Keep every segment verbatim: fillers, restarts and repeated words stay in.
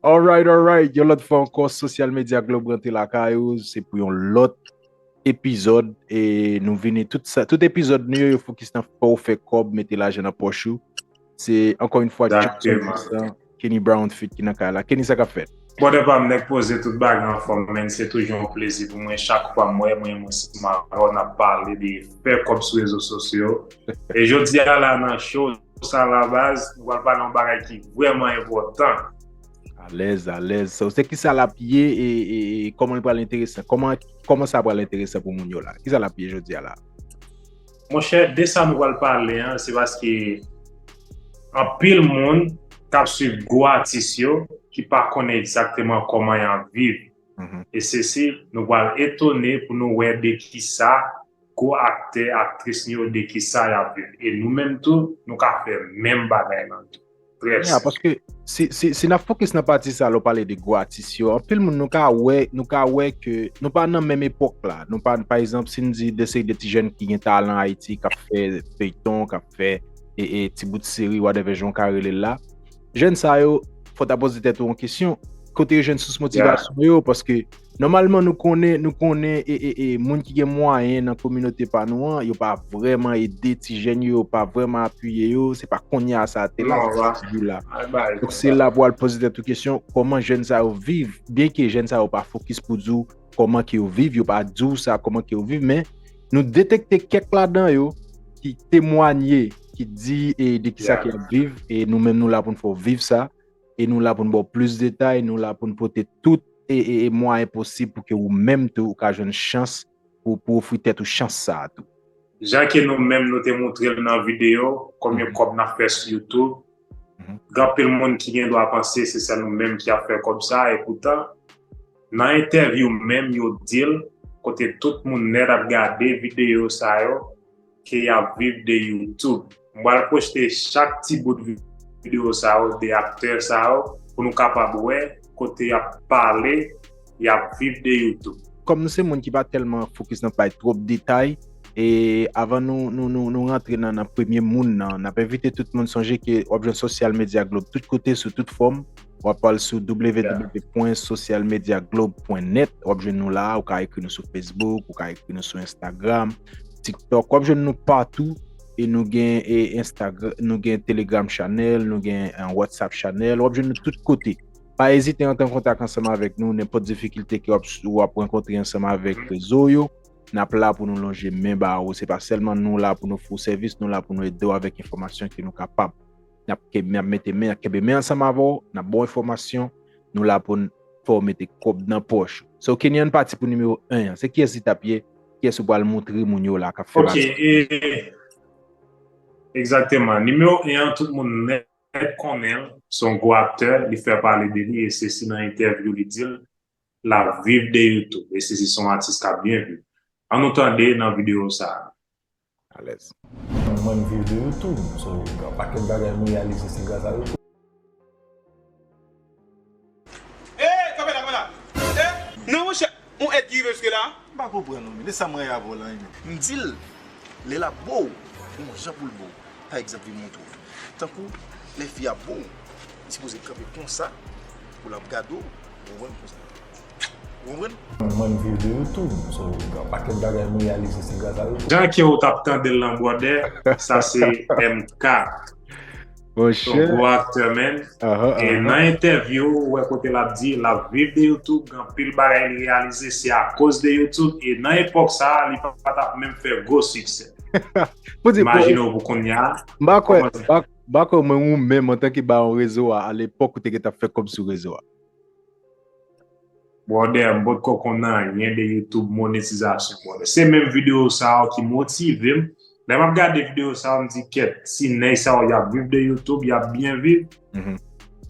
Alright, alright. Yon lòt fwa ankò, Social Media Globe rantre lakay ou. Se pou yon lòt epizòd. E nou vini, tout sa, tout epizòd nou yo, yo fokis nan fè w fè kòb, mete lajan nan pòch ou. Se ankò yon fwa John Exactement. Thompson, Kenny Brown feat ki nan kay la. Kenny, sa k ap fèt? Brother pa m, nèg poze, tout bagay anfòm, men se toujou yon plezi pou mwen chak fwa mwen, mwen, mwen, si m avè w, n ap pale de fè kòb sou rezo sosyo. E jodi a la nan show sa la baz, nou pral pale yon bagay ki vrèman enpòtan. Alèz, alèz. So, se kisa l ap ye e, e, e kòman l pral enteresan? Kòman, kòman sa pral enteresan pou moun yo la? Kisa l ap ye jodi a la? Monchè, de sa nou pral pale an, se paske anpil moun k ap swiv gwo atis yo ki pa konnen egzakteman kòman y ap viv. Mhm. E sesi, nou pral etone pou nou wè de kisa gwo aktè, aktris nou yo, de kisa y ap viv. E nou menm tou, nou ka fè menm bagay lan tou. Trè Yeah, senp. Paske si, si, si n ap fokis nan pati sa, lè w pale de gwo atis yo, anpil moun nou ka wè, nou ka wè ke nou pa nan menm epòk la. Nou pa, pa egzanp, si n di de seri de ti jèn ki gen talan Ayiti, k ap fè feyton, k ap fè e, e, ti bout seri, whatever jan w ka rele l la. Jèn sa yo, fò w ta poze tèt ou yon kesyon, kote yo jwenn sous Yeah. motivasyon yo, paske nòmalman nou konnen, nou konnen e, e, e, moun ki gen mwayen nan kominote pa nou an, yo pa vrèman ede ti jèn yo, yo pa vrèman apiye yo, se pa kounye a sa te la, Non, se va. Jou la. Ay, bay, Donk se konsa. La pou al poze tèt ou kesyon, kòman jèn sa yo viv, byenke jèn sa yo pa fokis pou di w kòman ke yo viv, yo pa di w sa, kòman ke yo viv, men nou detekte kèk ladan yo ki temwanye, ki di e, de kisa Yeah. ke y ap viv, e nou menm nou la pou n fè w viv sa, e nou la pou n ba w plis detay, nou la pou n pote tout e, e, e mwayen posib pou ke ou menm tou ou ka jwenn chans, pou, pou ofri tèt ou chans sa a tou. Jan ke nou menm nou te moutre l nan videyo, konbyen Mhm. kòb n ap fè sou YouTube, Mhm. gen anpil moun ki gen dwa panse se sèl nou menm ki ap fè kòb sa, e poutan, nan entèvyou menm yo di l, kote tout moun nèt ap gade videyo sa yo, ke y ap viv de YouTube. M pral poste chak ti bout vi-, videyo sa yo, de aktè sa yo, pou nou kapab wè kote y ap pale, y ap viv de YouTube. Kòm nou se moun ki pa tèlman fokis nan bay twòp detay, e avan nou, nou, nou, nou rantre nan, nan premye moun nan, n ap envite tout moun sonje ke w ap jwenn Social Media Globe tout kote, sou tout fòm. W ap al sou Yeah. W W W pwen social media globe pwen net, w ap jwenn nou la, ou ka ekri nou sou Facebook, ou ka ekri nou sou Instagram, TikTok, w ap jwenn nou patou, e nou gen, e, Instagram, nou gen Telegram channel, nou gen, eh, WhatsApp channel, w ap jwenn nou tout kote. Pa ezite antre an kontak ansanm avèk nou, nenpòt difikilte ke w ap, w ap rankontre ansanm avèk rezo yo, n ap la pou nou lonje men ba ou. Se pa sèlman nou la pou nou fè w sèvis, nou la pou nou ede w avèk enfòmasyon ke nou kapab. N ap ke-, n ap mete men, n ap kenbe men ansanm avè w, n ap ba w enfòmasyon, nou la pou n fè w mete kòb nan pòch. So, Kenny, ann pati pou nimewo en an. Se kiyès li t ap ye? Kiyès ou pral moutre moun yo la k ap fè Ok, pati? E, egzakteman. Nimewo en an, tout moun nèt konnen l, se yon gwo aktè, li fè pale de li, e se si nan entèvyou li di l, l ap viv de YouTube, e se si se yon atis k ap byen viv. Ann nou tande nan videyo sa a. Alèz. Mwen, m viv de YouTube, so, gen yon pakèt bagay m reyalize se gras a YouTube. Ey, kanpe la, kanpe la. Ey, non, monchè, yon èd ki rive jiske la. M pa konprann non, men. De sa m rayi avè w la, men. M di l, lè l ap bo w, gon jan pou l bo w. Pa egzanp, vin montre w. Tankou, lè fi ap bo w, li sipoze kanpe konsa, pou l ap gade w, ou konprann konsa. Ou konprann? Mwen, m viv de YouTube, so, gen yon pakèt bagay m reyalize se gras a YouTube. Jan ke w t ap tande l lan, brother, sa se M K. Monchè. Yon gwo aktè, man. Ahan, e ahan. Nan entèvyou, ou wè kote l ap di, l ap viv de YouTube, gen anpil bagay li reyalize, se akoz de YouTube, e nan epòk sa a, li pa, pa t ap menm fè gwo siksè. Pou di, Imajine w pou kounye a. M pa kwè, kòman m pa, m pa kwè mwen ou menm antanke baron rezo a, alepòk ou te gentan ap fè kòb sou rezo a. Brother, m potko konn anyen de YouTube monetizasyon, brother. Se menm videyo sa yo ki motive m. Lè m ap gade videyo sa yo, m di, "Kèt, si nèg sa yo y ap viv de YouTube, y ap byen viv." Mhm.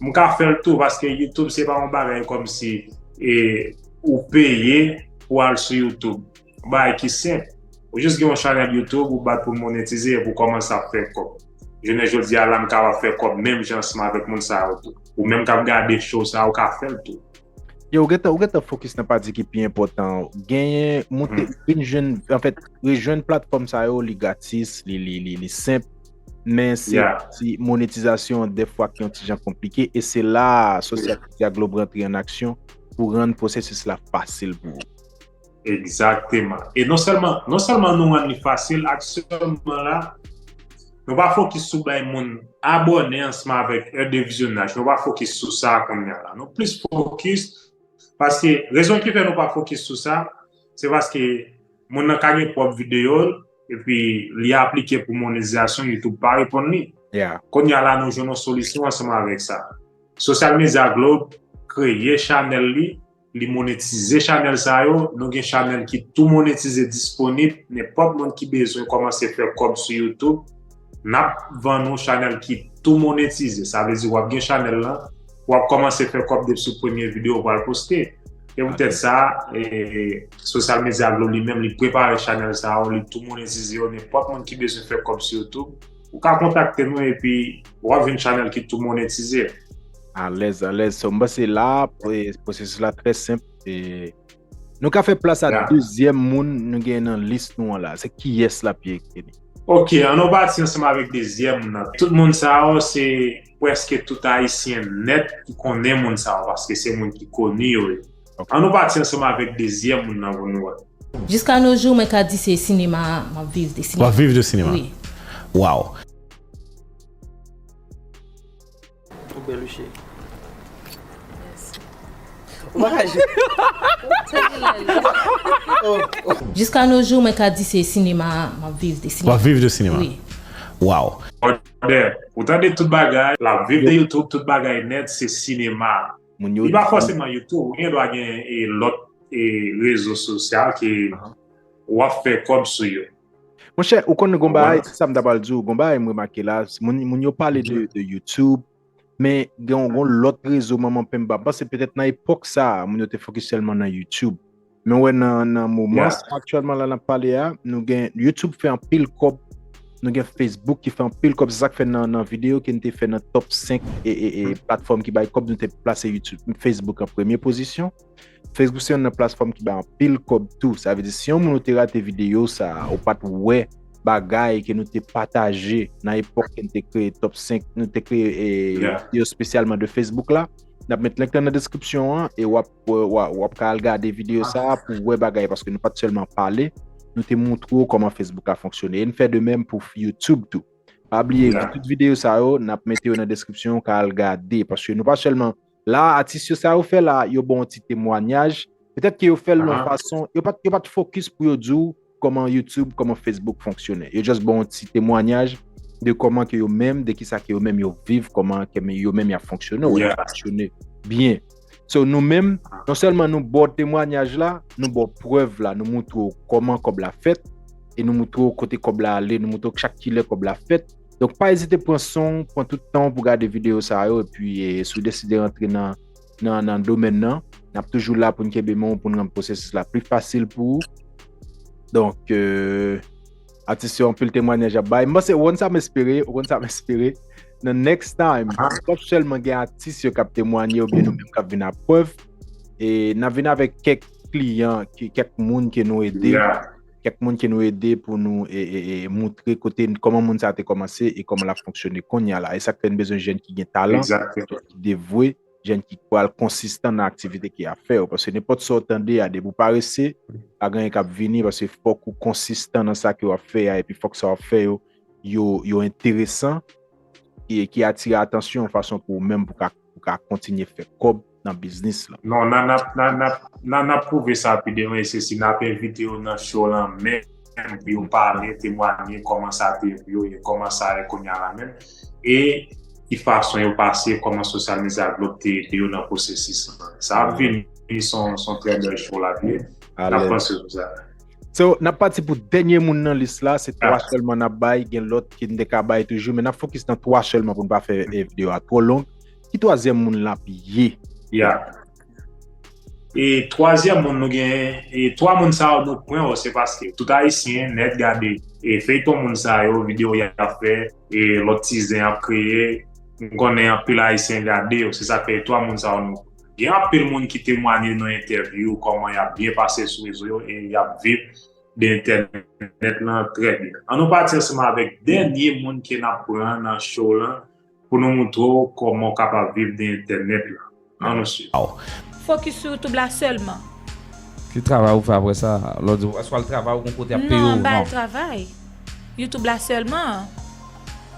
M ka fè l tou, paske YouTube se pa yon bagay kòmsi, e, ou peye pou al sou YouTube. Yon bagay ki senp. Ou jis gen yon chanèl YouTube, ou bat pou l monetize, epi ou kòmanse ap fè kòb. Jounen jodi a la, m kapab fè kòb menm jan ansanm avèk moun sa yo tou. Ou menm k ap gade show sa, ou ka fè l tou. Yo, ou gentan, ou gentan fokis nan pati ki pi enpòtan an. Genyen, moute, Mhm. vin jwenn, anfèt, rejwenn platfòm sa yo, li gratis, li, li, li, li senp. Men se pati monetizasyon an dèfwa ki yon ti jan konplike, e se la a Social Media Globe rantre an aksyon pou rann pwosesis la fasil pou ou. Egzakteman. E non sèlman, non sèlman nou rann li fasil, aktyèlman la, nou pa fokis sou bay moun abòne ansanm avèk è de vizyonaj. Nou pa fokis sou sa kounye a la. Nou plis fokis, paske rezon ki fè nou pa fokis sou sa, se paske moun nan ka gen pwòp videyo l, epi li aplike pou monetizasyon, YouTube pa reponn li. Kounye a la, nou jwenn yon solisyon ansanm avèk sa. Social Media Globe kreye chanèl li, li monetize chanèl sa yo. Nou gen chanèl ki tou monetize disponib. Nenpòt moun ki bezwen kòmanse fè kòb sou YouTube, n ap vann ou chanèl ki tou monetize. Sa vle di w ap gen chanèl lan, w ap kòmanse fè kòb depi sou premye videyo w pral poste. Se poutèt sa, e, Social Media Globe li menm, li prepare chanèl sa yo, li tou monetize yo. Nenpòt moun ki bezwen fè kòb sou YouTube, ou ka kontakte nou epi w ap jwenn chanèl ki tou monetize. Alèz, alèz. So, m panse la, pwosesis la trè senp. E nou ka fè plas a dezyèm moun nou gen nan lis nou an la. Se kiyès l ap ye, Kenny? Ok, ann nou pati ansanm avèk dezyèm moun nan. Tout moun sa yo, se prèske tout Ayisyen nèt ki konnen moun sa yo, paske se moun ki koni yo ye. Ann nou pati ansanm avèk dezyèm moun nan pou nou wè. Jiska no jou, mwen ka di se sinema a, m ap viv de sinema. W ap viv de sinema. Wi. Ou bèl wi cheri. Ou pa ka jwe. Jiska no jou, mwen ka di se sinema a, m ap viv de sinema. W ap viv de sinema. Wi. Waw. Brother, ou tande tout bagay, l ap viv de YouTube, tout bagay nèt, se sinema. Li pa fòseman YouTube, ou gen dwa gen e, lòt e, rezo sosyal ke w ap fè kòb sou yo. Monchè, ou konn gon bagay, se sa m ta pral di w, gon bagay m remake la, moun, moun yo pale de, de YouTube, men gen yon, gon lòt rezo manman penba. M panse petèt nan epòk sa a, moun yo te fokis sèlman nan YouTube. Men w wè nan, nan moman sa aktyèlman la n ap pale a, nou gen YouTube fè anpil kòb, nou gen Facebook ki fè anpil kòb. Se sa k fè nan, nan videyo ke n te fè nan top senk e, e, e platfòm ki bay kòb, nou te plase YouTube, Facebook an premye pozisyon. Facebook se youn nan platfòm ki bay anpil kòb tou. Sa vle di si yon moun ou te rate videyo sa a, ou pa t wè bagay ke nou te pataje nan epòk ke n te kreye top senk, nou te kreye e, videyo espesyalman de Facebook la, n ap met link lan nan deskripsyon an e w ap, w ap, w ap ka al gade videyo sa a pou w wè bagay paske nou pa t sèlman pale, nou te moutre w kòman Facebook la fonksyone. E n fè de menm pou YouTube tou. Pa bliye, tout videyo sa yo, n ap mete yo nan deskripsyon, w ka al gade. Paske nou pa sèlman la, atis yo sa yo fè la, yo ba w yon ti temwanyaj. Petèt ke yo fè l yon fason, yo pa t, yo pa t fokis pou yo di w kòman YouTube, kòman Facebook fonksyone. Yo just ba w yon ti temwanyaj de kòman ke yo menm, de kisa ke yo menm yo viv, kòman ke yo menm y ap fonksyone, w wè y ap fonksyone byen. So nou menm, non sèlman nou ba w temwanyaj la, nou ba w prèv la, nou moutre w kòman kòb la fèt, e nou moutre w kote kòb la ale, nou moutre w chak kilè kòb la fèt. Donk pa ezite pran son w, pran tout tan w pou gade videyo sa yo, epi e, si w deside rantre nan, nan, nan domèn nan, n ap toujou la pou n kenbe men w, pou n rann pwosesis la pli fasil pou ou. Donk, e, atis yo anpil temwanyaj ap bay. M panse, ou konn sa m espere, ou konn sa m espere. Nan next time, n p ap sèlman gen atis yo k ap temwanye oubyen nou menm k ap vin ak prèv. E n ap vin avèk kèk kliyan, kèk moun ke nou ede. Kèk moun ke nou ede pou nou e, e, e, moutre kote, kòman moun sa te kòmanse e kòman l ap fonksyone kounye a la. E sa k fè n bezwen jèn ki gen talan, ki devwe, jèn ki pral konsistan nan aktivite ke y ap fè yo. Paske nenpòt sa w tande a, depi w parese, pa gen anyen k ap vini, paske fòk ou konsistan nan sa ke w ap fè a, epi fòk sa w ap fè yo, yo, yo enteresan, e ki atire atansyon yon fason pou ou menm pou ka, pou ka kontinye fè kòb nan biznis la. Non, n a, n ap, n a, n ap, n a, n ap pwouve sa pi devan, e se si n ap envite yo nan show lan menm, pou yo pale, temwanye kòman sa te ye pou yo, e kòman sa ye kounye a la menm. E ki fason yo pase, kòman Social Media Globe te ede yo nan pwosesis lan. Sa ap vini, se yon, se yon trè bèl show l ap ye. N ap panse sou sa. So, n ap pati pou dènye moun nan lis la, se twa sèlman n ap bay, gen lòt ki n te ka bay toujou, men n ap fokis nan twa sèlman pou n pa fè e, videyo a twò long. Ki twazyèm moun l ap ye? Ya. E twazyèm moun nou genyen, e twa moun sa yo nou pran yo, se paske tout Ayisyen nèt gade e feyton moun sa yo, videyo y ap fè, e lòt ti zen y ap kreye, m konnen anpil Ayisyen gade yo, se sa k fè e twa moun sa yo nou pran. Gen anpil moun ki temwanye nan entèvyou kòman y ap byen pase sou rezo yo e y ap viv de entènèt lan trè byen. An nou pati ansanm avèk dènye moun ke n ap pran nan show lan pou nou moutre w kòman w kapab viv de entènèt lan. An nou swiv. Fokis sou YouTube la sèlman. Ki travay ou fè apre sa? Lè w di w al travay ou gon kote ap peye w? Non, bay travay. YouTube la sèlman.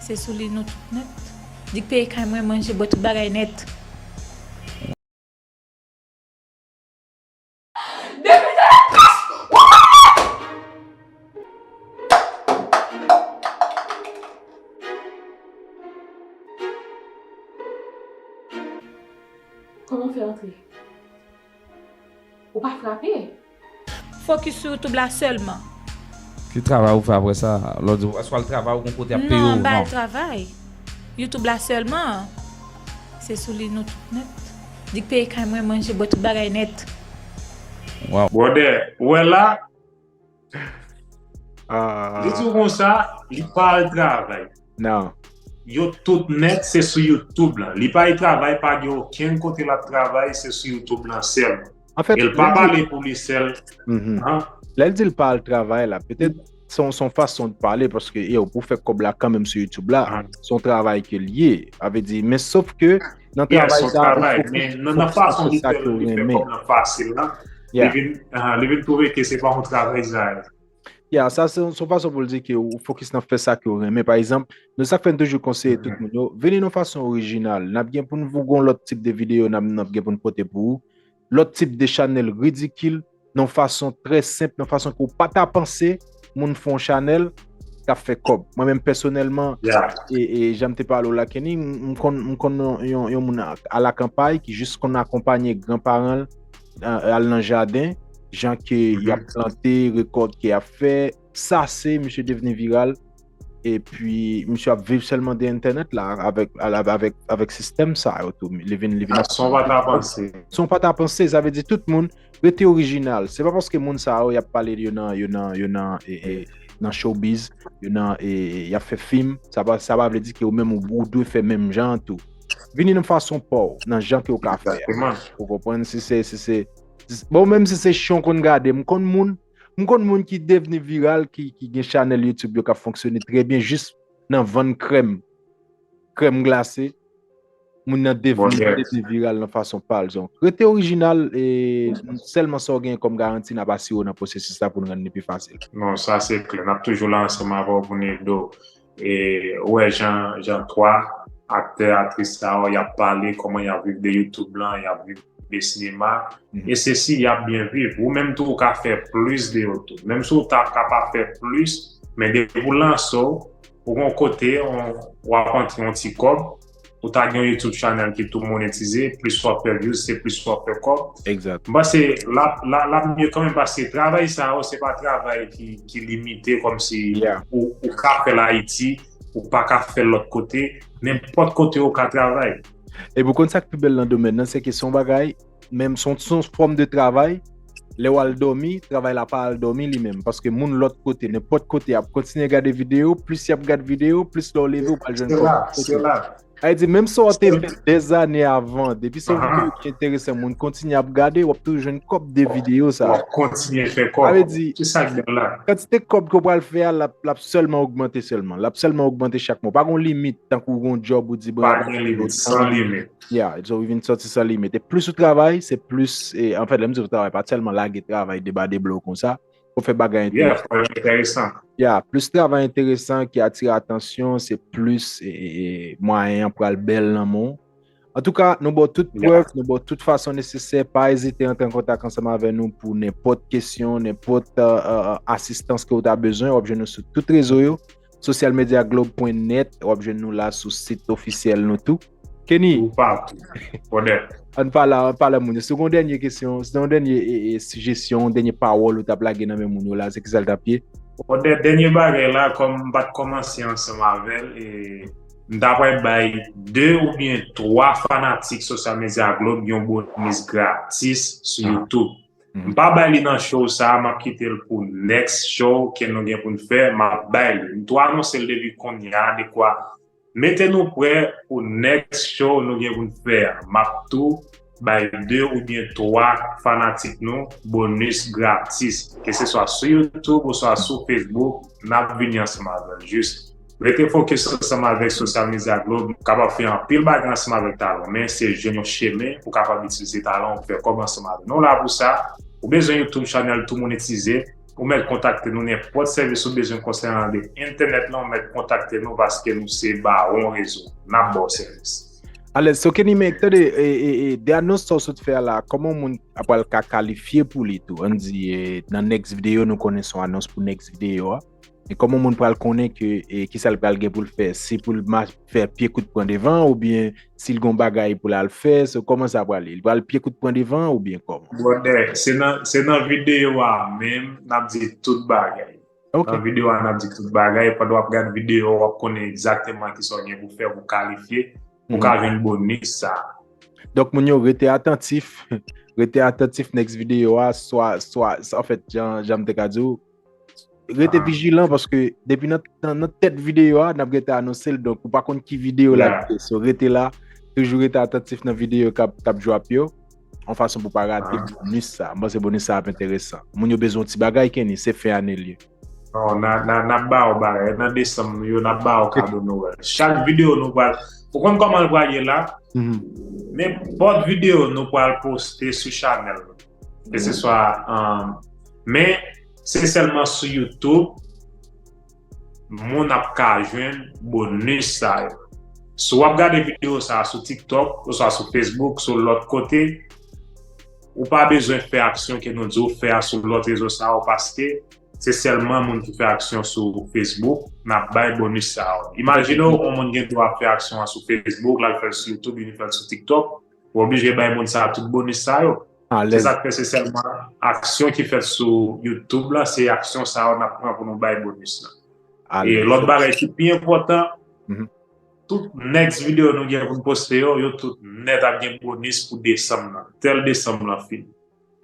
Se sou li nou tout nèt. Di k peye kay mwen, manje, bwè, tout bagay nèt. Kòman w fè antre? Ou pa frape? Fokis sou YouTube la sèlman. Ki travay ou fè apre sa? Lè w di w al travay ou gon kote ap peye w? Non, bay travay. YouTube la sèlman. Se sou li nou tout nèt. Di k peye kay mwen, manje, bwè, tout bagay nèt. Bwòdè, ou wè la? Li di w konsa, li pa al travay. Non. Yo tout nèt se sou YouTube lan. Li pa al travay, pa gen okenn kote l ap travay, se sou YouTube lan sèlman. Anfèt, e l pa pale pou li sèl. Lè l di l pa al travay la, petèt se yon fason de pale paske yo pou fè kòb la kanmenm sou YouTube la. Se yon travay ke l ye. A vle di, men sof ke nan travay sa, men nan fason li fè l fè kòb lan fasil la, li vin twouve ke se pa yon travay sa ye. Ya, sa se yon fason pou l di ke ou fokis nan fè sa ke w renmen. Pa egzanp, nou sa k fè n toujou konseye tout moun yo, vini nan fason orijinal. N ap gen pou n voye yon lòt tip de videyo n ap gen pou n pote pou ou. Lòt tip de chanèl ridikil, nan fason trè senp, nan fason ke w pa ta panse moun fè yon chanèl k ap fè kòb. Mwen menm pèsonèlman, e jan m te pale w la, Kenny, m konn yon moun alakanpay ki jis konn akonpanye granparan l al nan jaden, jan ke y ap plante, rekòt ke y ap fè, sa se misye devni viral. Epi misye ap viv sèlman de entènèt la avèk avèk avèk sistèm sa yo tou. Li vin li vin ap Son pa ta panse. Son pa ta panse, sa vle di tout moun rete orijinal. Se pa paske moun sa yo y ap pale yo nan yo nan yo nan e, e, nan showbiz, yo nan e, y ap fè fim, sa pa sa pa vle di ke ou menm ou, ou dwe fè menm jan tou. Vini nan fason pa w, nan jan ke w ka fè. Ou konprann? Si se si se bon, menm si se chen w konn gade, m konn moun M konn moun ki devni viral, ki, ki gen chanèl YouTube yo k ap fonksyone trè byen jis nan vann krèm, krèm glase. Moun nan devni, devni viral nan fason pa l. Donk, rete orijinal e sèlman sa w genyen kòm garanti n ap asire w nan pwosesis la pou n rann li pi fasil. Non, sa se klè. N ap toujou la ansanm avè w pou n ede w. E ou wè jan jan twa aktè, aktris sa yo y ap pale kòman y ap viv de YouTube lan, y ap viv de sinema. E se si y ap byen viv. Ou menm tou ou ka fè plis de yo tou. Menm si ou ta kapab fè plis, men depi w lanse w, ou gon kote w ap antre yon ti kòb, ou ta gen yon YouTube channel ki tou monetize, plis w ap fè views, se plis w ap fè kòb. M panse l ap l ap mye kanmenm paske travay sa yo se pa travay ki ki limite kòmsi ou ou ka fè l Ayiti, ou pa ka fè l lòt kote, nenpòt kote ou ka travay. Epi w konn sa k pi bèl nan domèn nan, se ke se yon bagay, menm se yon se yon fòm de travay, lè w al dòmi, travay la pa al dòmi li menm, paske moun lòt kote, nenpòt kote, ap kontinye gade videyo, plis y ap gade videyo, plis lè w leve, ou pral jwenn kòb. Sa vle di, menm si w te fè dèzane avan, depi se yon videyo ki enteresan, moun kontinye ap gade, w ap toujou jwenn kòb de videyo sa. W ap kontinye fè kòb. Sa vle di, kantite kòb ke w pral fè a, l ap l ap sèlman ogmante sèlman. L ap sèlman ogmante chak mwa. Pa gen yon limit, tankou yon djòb ou di, bon, pa gen limit, san limit. Ya, so, ou vin sòti san limit. E plis ou travay, se plis, e, anfèt, lè m di ou travay, pa sèlman lage travay deba de blo konsa, pou fè bagay enteresan. Enteresan. Ya, plis travay enteresan ki atire atansyon, se plis e, e, e, mwayen an pral bèl nan men w. Antouka, nou ba w tout prèv, nou ba w tout fason nesesè. Pa ezite antre an kontak ansanm avè nou pou nenpòt kesyon, nenpòt uh, uh, asistans ke w ta bezwen. W ap jwenn nou sou tout rezo yo. Social media globe pwen nèt, w ap jwenn nou la sou sit ofisyèl nou tou. Kenny, ou pa tou. Bonè. Ann pale, ann pale moun yo. Si w gen yon dènye kesyon, si w gen yon dènye e, e, sijesyon, yon dènye pawòl ou t ap lage nan men moun yo la, se kisa l t ap ye? Bonè, dènye bagay la, kòm m pa t kòmanse ansanm avè l, e, m ta pral bay de oubyen twa fanatik Social Media Globe yon bonis gratis sou YouTube. M pa bay li nan show sa, m ap kite l pou next show ke nou gen pou n fè, m ap bay li. M tou anonse l depi kounye a, dekwa mete nou prè pou next show nou gen pou n fè a. M ap tou bay de oubyen twa fanatik nou bonis gratis, keseswa sou YouTube oswa sou Facebook, n ap vini ansanm avè l. Jis rete fokis ansanm avèk Social Media Globe, nou kapab fè anpil bagay ansanm avèk Talon, men se jwenn yon chemen pou kapab itilize Talon pou fè kòb ansanm avè l. Nou la pou sa, ou bezwen YouTube channel tou monetize, ou mèt kontakte nou, nenpòt sèvis ou bezwen konsènan de entènèt lan, ou mèt kontakte nou paske nou se bawon rezo. N ap ba w sèvis. Alèz, so Kenny, men tande, e, e, e, de anons sa w sot fè a la, kòman moun ap pral ka kalifye pou li tou? Ann di, e, nan next video, nou konnen se yon anons pou next video a. E kòman moun pral konnen ke, e, kisa l pral gen pou l fè? Si pou l ma- fè pye kout pran devan oubyen si l gon bagay pou l al fè, so kòman sa pral ye? Li pral pye kout pran devan oubyen kòman? Brother, se nan, se nan videyo a menm, n ap di tout bagay. Ok. Nan videyo a, n ap di tout bagay. Pandan w ap gade videyo a, w ap konnen egzakteman kisa w gen pou fè pou kalifye, pou ka jwenn bonis sa. Donk, moun yo, rete atantif. Rete atantif next videyo a, swa, swa, anfèt, jan, jan m te ka di w, rete vijilan paske depi nan, nan, nan tèt videyo a, n ap gentan anonse l. Donk, ou pa konn ki videyo l ap ye. So, rete la, toujou rete atantif nan videyo k ap, k ap drop yo. Yon fason pou pa rate bonis sa. M panse bonis sa ap enteresan. Moun yo bezwen yon ti bagay, Kenny, se fen ane l ye. Non, n a, n a, n ap ba w bagay. Nan desanm yo, n ap ba w kado Nwèl. Chak videyo nou pral. Ou konn kòman l pral ye la? Nenpòt videyo nou pral poste sou chanèl nou. Keseswa, um, men se sèlman sou YouTube moun ap ka jwenn bonis sa yo. Si w ap gade videyo sa a sou TikTok, oswa sou Facebook, sou lòt kote, ou pa bezwen fè aksyon ke nou di w fè a sou lòt rezo sa yo, paske se sèlman moun ki fè aksyon sou Facebook n ap bay bonis sa yo. Imajine w, yon moun gen dwa fè aksyon an sou Facebook, l al fè l sou YouTube, vin fè l sou TikTok, ou oblije bay moun sa a tout bonis sa yo. Se sa k fè se sèlman aksyon ki fèt sou YouTube la, se aksyon sa yo n ap pran pou nou bay bonis la. E lòt bagay ki pi enpòtan, tout next videyo nou gen pou n poste yo, yo tout nèt ap gen bonis pou desanm nan. Tèl desanm lan fini.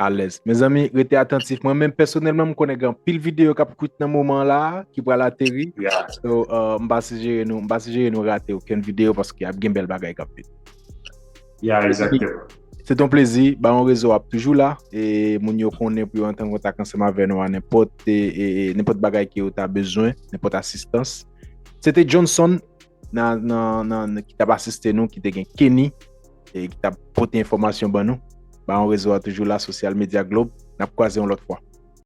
Alèz. Mezanmi, rete atantif. Mwen menm pèsonèlman, m konnen gen anpil videyo k ap kwit nan moman la, ki pral ateri. So, uh, m pa sijere nou, m pa sijere nou rate okenn videyo paske ap gen bèl bagay k ap vin. Yeah, exactement. Se ton plezi, Bawon Rezo ap toujou la. E moun yo konnen pou yo antre an kontak ansanm avè nou a nenpòt, e, e, e, nenpòt bagay ke yo ta bezwen, nenpòt asistans. Se te Johnson nan, nan, nan, ki t ap asiste nou, ki te gen Kenny, e ki t ap pote enfòmasyon ban nou. Bawon Rezo a toujou la, Social Media Globe. N ap kwaze yon lòt fwa.